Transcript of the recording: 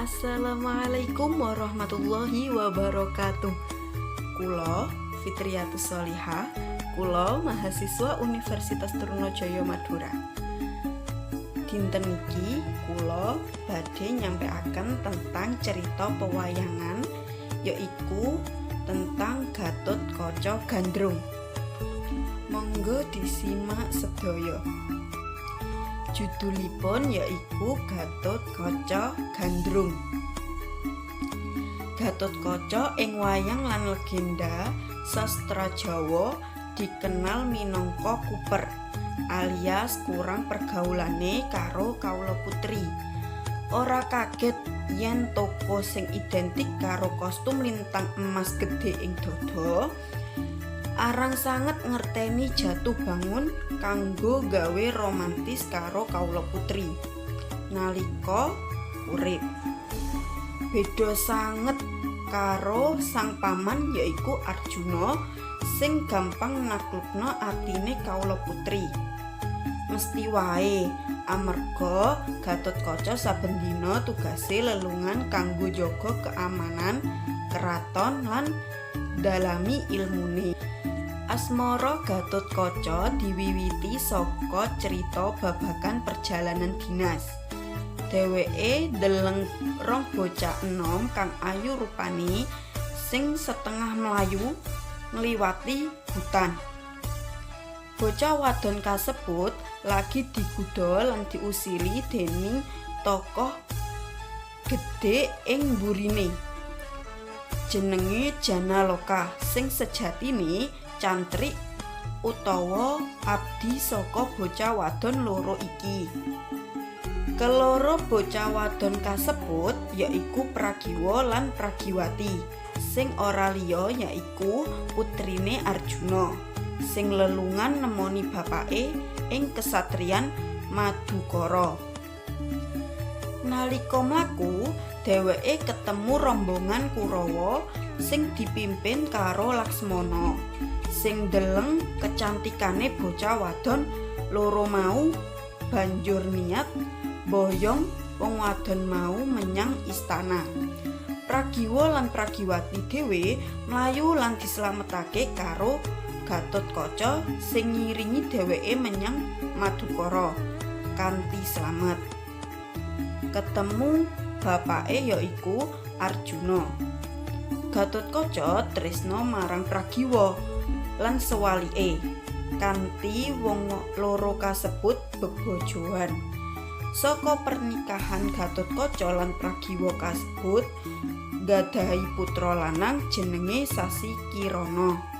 Assalamualaikum warahmatullahi wabarakatuh. Kulo Fitriyatus Sholihah, kulo mahasiswa Universitas Trunojoyo Madura. Dinten niki kula badhe nyampeaken tentang cerita pewayangan, yaiku tentang Gatot Kaca Gandrung. Monggo disimak sedaya. Judulipun yaiku Gatot Kaca Gandrung. Gatot Kaca ing wayang lan legenda sastra Jawa dikenal minangka kuper alias kurang pergaulane karo kawula putri. Ora kaget yen tokoh sing identik karo kostum lintang emas gedhe ing dada arang sanget ngerteni jatuh bangun kanggo gawe romantis karo kawula putri nalika urip. Beda sanget karo sang paman, yaiku Arjuna, sing gampang naklukno atine kawula putri. Mesti wae, amarga Gatotkaca saben dina tugase lelungan kanggo jaga keamanan keraton lan ndalami ilmune. Asmara Gatotkaca diwiwiti saka crita babagan perjalanan dinas. Dheweke ndeleng rong bocah enom kang ayu rupane sing setengah mlayu ngliwati hutan. Bocah wadon kasebut lagi diguda lan diusili dening tokoh gedhe ing mburine. Jenenge Janaloka, sing sejatine cantrik utawa abdi saka bocah wadon loro iki. Keloro bocah wadon kasebut yaiku Pragiwa lan Pragiwati, sing ora liya yaiku putrine Arjuna sing lelungan nemoni bapake ing kesatrian Madukara. Nalika mlaku, dheweke ketemu rombongan Kurawa sing dipimpin karo Laksmana, sing ndeleng kecantikane bocah wadon loro mau banjur niat mboyong wong wadon mau menyang istana. Pragiwa lan Pragiwati dhewe mlayu lan dislametake karo Gatotkaca sing ngiringi dheweke menyang Madukara kanthi slamet. Ketemu bapake, yaiku Arjuna. Gatotkaca tresna marang Pragiwa lan sewalike, kanthi wong loro kasebut bebojoan. Saka pernikahan Gatotkaca lan Pragiwa kasebut nggadahi putra lanang jenenge Sasi Kirana.